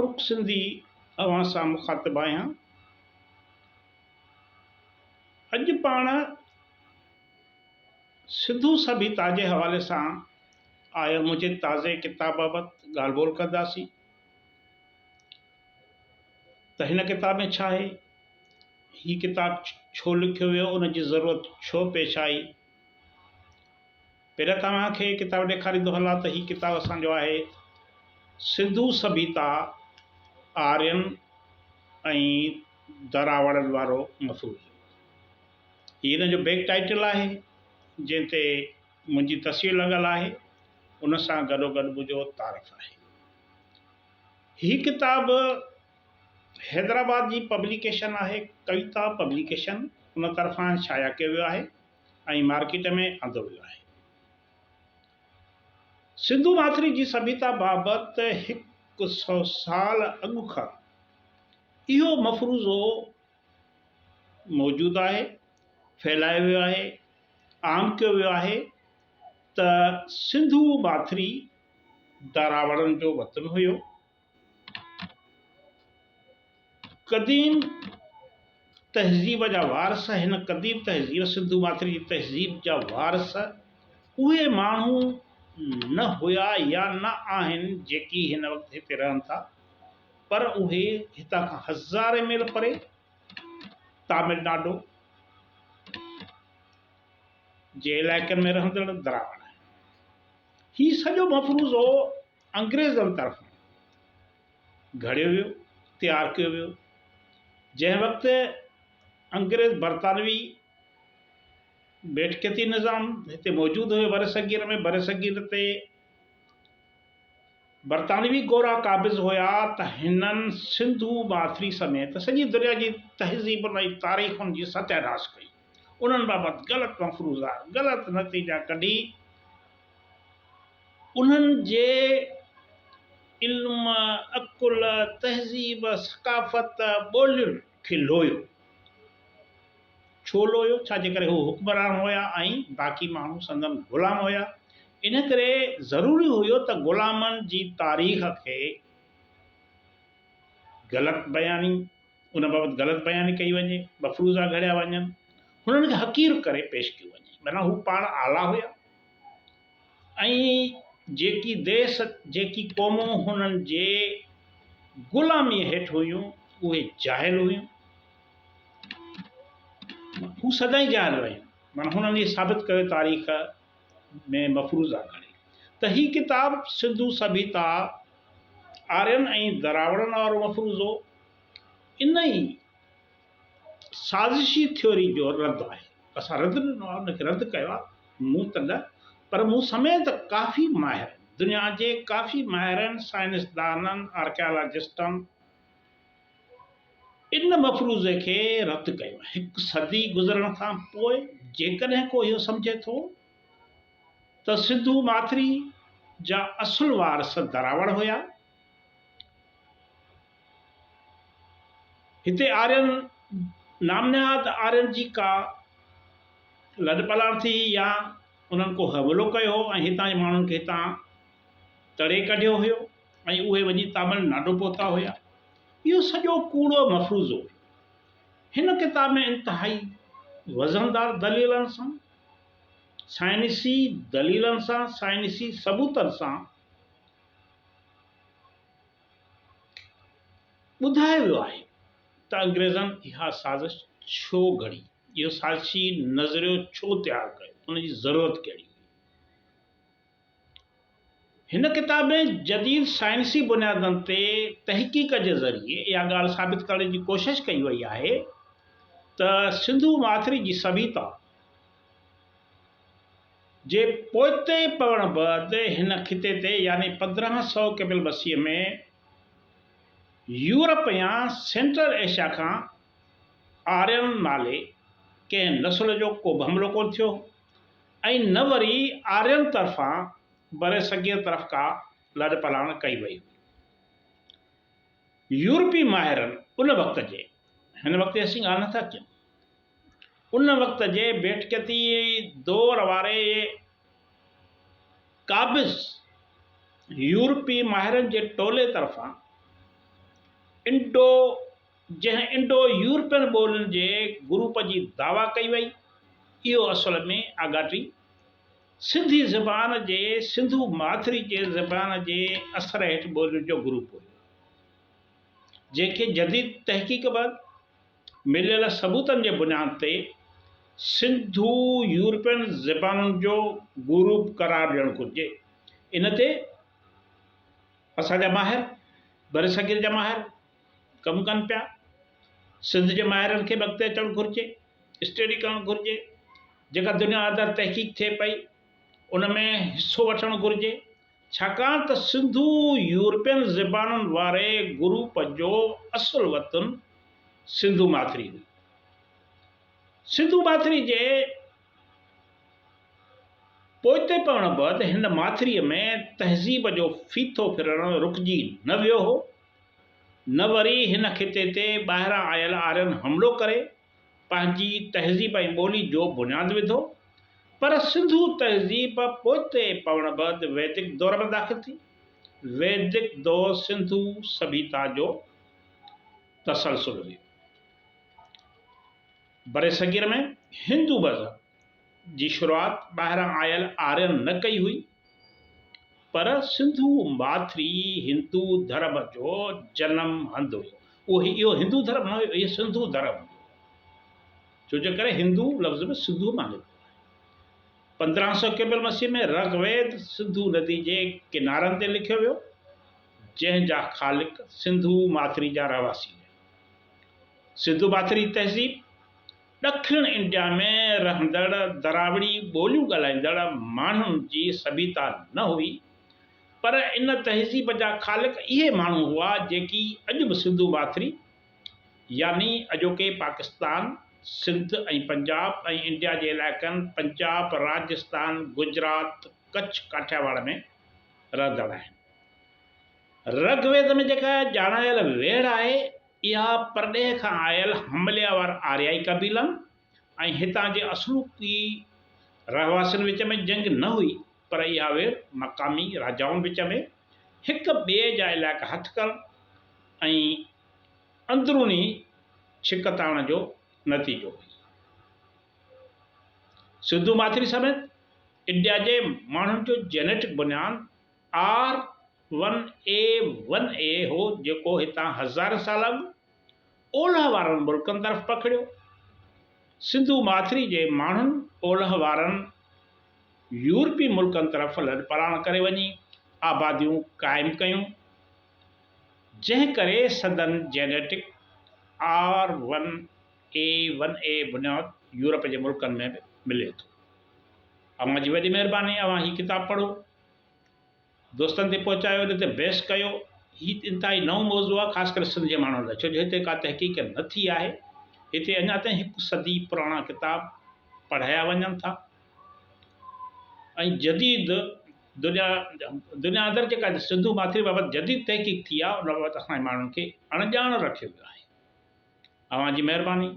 آئون رڪ سنڌي اوهان سان مخاطب آهيان. اڄ پاڻ سنڌو سڀيتا جي حوالي سان آيل منهنجي تازي ڪتاب بابت ڳالهه ٻولهه ڪنداسين ته هن ڪتاب ۾ ڇا آهي، هي ڪتاب ڇو لکيو ويو، ان جي ضرورت ڇو پيش آئي. پهريان توهان کي ڪتاب ڏيکاريندو هلان ته هي ڪتاب اسان جو آهي سنڌو سڀيتا آرين ۽ دراوڙن وارو مفروضو. هي هن جو بيڪ ٽائيٽل آهي جنهن تي منهنجي تصوير لڳل آهي ان سان گڏوگڏ منهنجو تعارف آهي. هي ڪتاب حيدرآباد جي پبليڪيشن آهي ڪويتا پبليڪيشن ان طرفان شايع ڪيو ويو آهي. ۽ مارڪيٽ ۾ آندو ويو آهي. سنڌو ماٿري جي سڀيتا بابت هڪ سئو سال اڳ کان اهو مفروضو موجود آهي، ڦهلايو ويو آهي، عام ڪيو ويو آهي ته سنڌو ماٿري دراوڙن جو وطن هيو. قديم تهذيب جا وارث، هن قديم تهذيب سنڌو ماٿري جي تهذيب جا وارث اهي ماڻهو نه هيا يا نه آهن جيڪي هن وقت هتي رهن ٿا پر اهي هتان کان هزارين ميل پري تامل ناڊو جي علائقن ۾ رهندڙ دراوڙ آهن. هي سڄو مفروضو انگريزن طرفان گهڙيو ويو، تيار ڪيو ويو. جنهن وقت انگريز برطانوي بيٺڪيتي نظام هتي موجود هيو برصغير ۾، برصغير تي برطانوي گورا قابض هيا ته هنن سنڌو ماٿري سميت سڄي دنيا جي تهذيبن ۽ تاريخن جي ستياناس ڪئي. انهن بابت غلط مفروضا، غلط نتيجا ڪڍي انهن جي علم، عقل، تهذيب، ثقافت، ٻولين کي لويو. ڇو لويو؟ ڇا جي ڪري هو حڪمران هيا ۽ باقي ماڻهو سندن غلام هيا. ان ڪري ضروري هيو ته غلامن جي تاريخ کي غلط بياني، ان بابت غلط بياني ڪئي وڃي، مفروضا گهڙيا وڃن، هنن کي حقير ڪري پيش ڪيو وڃي. معنيٰ هو پاڻ اعليٰ هيا ۽ جيڪي ديس، جيڪي قومون هنن جي غلاميء هيٺ هيون، اهي جاهل هيون. هو سدائين جاهل رهيون. معنيٰ هنن اهو ثابت ڪيو تاريخ ۾ مفروضا گهڙي ته هي ڪتاب سنڌو سڀيتا آرين ۽ دراوڙن وارو مفروضو ان ئي سازشي ٿيوري جو رد آهي. اسان رد ڏنو آهي، ان کي رد ڪيو آهي، مون ته نه پر مون سميت ڪافي ماهرن، دنيا جي ڪافي ماهرن، سائنسدانن، آرڪيالاجسٽن ان مفروضي کي رد ڪيو آهي. هڪ صدي گذرڻ کان پوء جيڪڏهن ڪو اهو سمجهي ٿو ته سنڌو ماٿري جا اصل وارث دراوڙ هيا، هتي آرين نام نهاد آرين جي ڪا لڏپلاڻ ٿي يا انهن ڪو حملو ڪيو هو ۽ هتان جي ماڻهن کي هتان تڙي ڪڍيو هيو ۽ اهي وڃي تامل ناڊو پهتا هيا. اهو سڄو ڪوڙو مفروضو هيو. هن ڪتاب ۾ انتهائي وزندار دليلن سان، سائنسي دليلن سان، سائنسي ثبوتن سان ٻڌايو ويو آهي ته انگريزن اها سازش ڇو گهڙي، اهو سازشي نظريو ڇو تيار ڪيو، ان جي ضرورت ڪهڙي هئي. هن ڪتاب ۾ جديد سائنسي بنيادن تي تحقيق جي ذريعي اها ڳالهه ثابت ڪرڻ جي ڪوشش ڪئي وئي آهي ته سنڌو ماٿري جي سڀيتا جي پوئتي پوڻ بعد هن خطي تي يعني 1500 قبل مسيح ۾ يورپ يا سينٽرل ايشيا کان آرين نالي ڪنهن نسل جو ڪوبه حملو ڪونه ٿيو هو ۽ نه وري آرين طرفان برصغير طرف ڪا لڏپلاڻ ڪئي وئي هئي. يورپي ماهرن ان وقت جي، هن وقت جي اسين ڳالهه نٿا ڪيون، ان وقت جي بيٺڪيتي دور واري قابض يورپي ماهرن جي ٽولي طرفان انڊو جنهن انڊو يورپين ٻولين جي گروپ جي دعويٰ ڪئي وئي، اهو اصل ۾ آڳاٽي سنڌي زبان جي سنڌو ماٿري جي زبان جي اثر هيٺ ٻولين جو گروپ هيو، جنهن کي جديد تحقيق بعد مليل ثبوتن جي بنياد تي سنڌو يورپين زبانن جو گروپ قرار ڏيڻ گهرجي. ان تي اسان جا ماهر، برصغير جا ماهر ڪم ڪن پيا. سنڌ جي ماهرن کي به اڳتي اچڻ گهرجي، اسٽڊي ڪرڻ گهرجي. جيڪا دنيا اندر تحقيق ٿئي پئي، ان ۾ حصو وٺڻ گهرجي. ڇاڪاڻ ته سنڌو يورپين زبانن واري گروپ جو اصل وطن سنڌو ماٿري هئي. سنڌو ماٿري جي پوئتي پوڻ بعد هن ماٿريء ۾ تهذيب جو ڦيٿو ڦرڻ رڪجي نه ويو هو، نه وري هن خطي تي ٻاهران آيل آرين حملو ڪري پنهنجي تهذيب ۽ ٻولي جو بنياد وڌو، پر سنڌو تهذيب پوئتي پوڻ بعد ويدڪ دور ۾ داخل ٿي. ويدڪ دور سنڌو سڀيتا جو تسلسل هيو. برصغير ۾ هندو مذهب جي شروعات ٻاهران آيل آرين نه ڪئي هئي، پر سنڌو ماٿري هندو ڌرم جو جنم هنڌ هيو. اهو هندو ڌرم نه هيو، اهو سنڌو ڌرم هيو. ڇو جي ڪري هندو لفظ به سنڌوء مان نڪتو آهي. 1500 قبل مسيح ۾ رگ ويد سنڌو ندي جي ڪنارن تي لکيو ويو، جنهن جا خالق سنڌو ماٿري جا رهواسي هيا. سنڌو ماٿري تهذيب ڏکڻ انڊيا ۾ رهندڙ دراوڙي ٻوليون ڳالهائيندڙ ماڻهن جي سڀيتا نه هئي، پر ان تهذيب جا خالق اهي ماڻهو هئا جيڪي اڄ به سنڌو ماٿري يعني اڄوڪي پاڪستان، سنڌ ۽ پنجاب ۽ انڊيا جي علائقن پنجاب، راجستان، گجرات، ڪڇ، ڪاٺياواڙ ۾ رهندڙ آهن. رگ ويد ۾ جيڪا ڄاڻايل ويڙهه آهي، اها پرڏيهه کان آيل حملي آور آريائي قبيلن ۽ هتان جي اصلوڪي رهواسين وچ ۾ جنگ نه هئي، پر اها ويڙهه مقامي راجائن وچ ۾ هڪ ٻئي جا علائقا هٿ ڪرڻ ۽ اندروني ڇڪتاڻ جو نتيجو هئي. سنڌو ماٿري سميت انڊيا جي ماڻهن جو جينيٽڪ بنياد R one A one A هو جيڪو هتان هزارين سال اڳ اولهه وارن ملڪن طرف پکڙيو. سنڌو ماٿري جي ماڻهن اولهه وارن يورپي ملڪن طرف لڏپلاڻ ڪري وڃي آباديون قائم ڪيون، جنهن ڪري سندن genetic R one A one A بنياد يورپ جي ملڪن ۾ به ملي ٿو. اوهان جي وڏي مهرباني اوهان هي ڪتاب پڙهو. دوستن تائين پهچايو ان تي بحث ڪيو هي انتهائي نئون موضوع آهي خاص ڪري سنڌ جي ماڻهن لاء ڇو جو هتي ڪا تحقيق نه ٿي آهي هتي اڃا تائين هڪ صدي پراڻا ڪتاب پڙهايا وڃن ٿا ۽ جديد دنيا دنيا اندر جيڪا سنڌو ماٿري بابت جديد تحقيق ٿي آهي ان بابت اسان جي ماڻهن کي اڻڄاڻ رکيو ويو آهي اوهان جي مهرباني.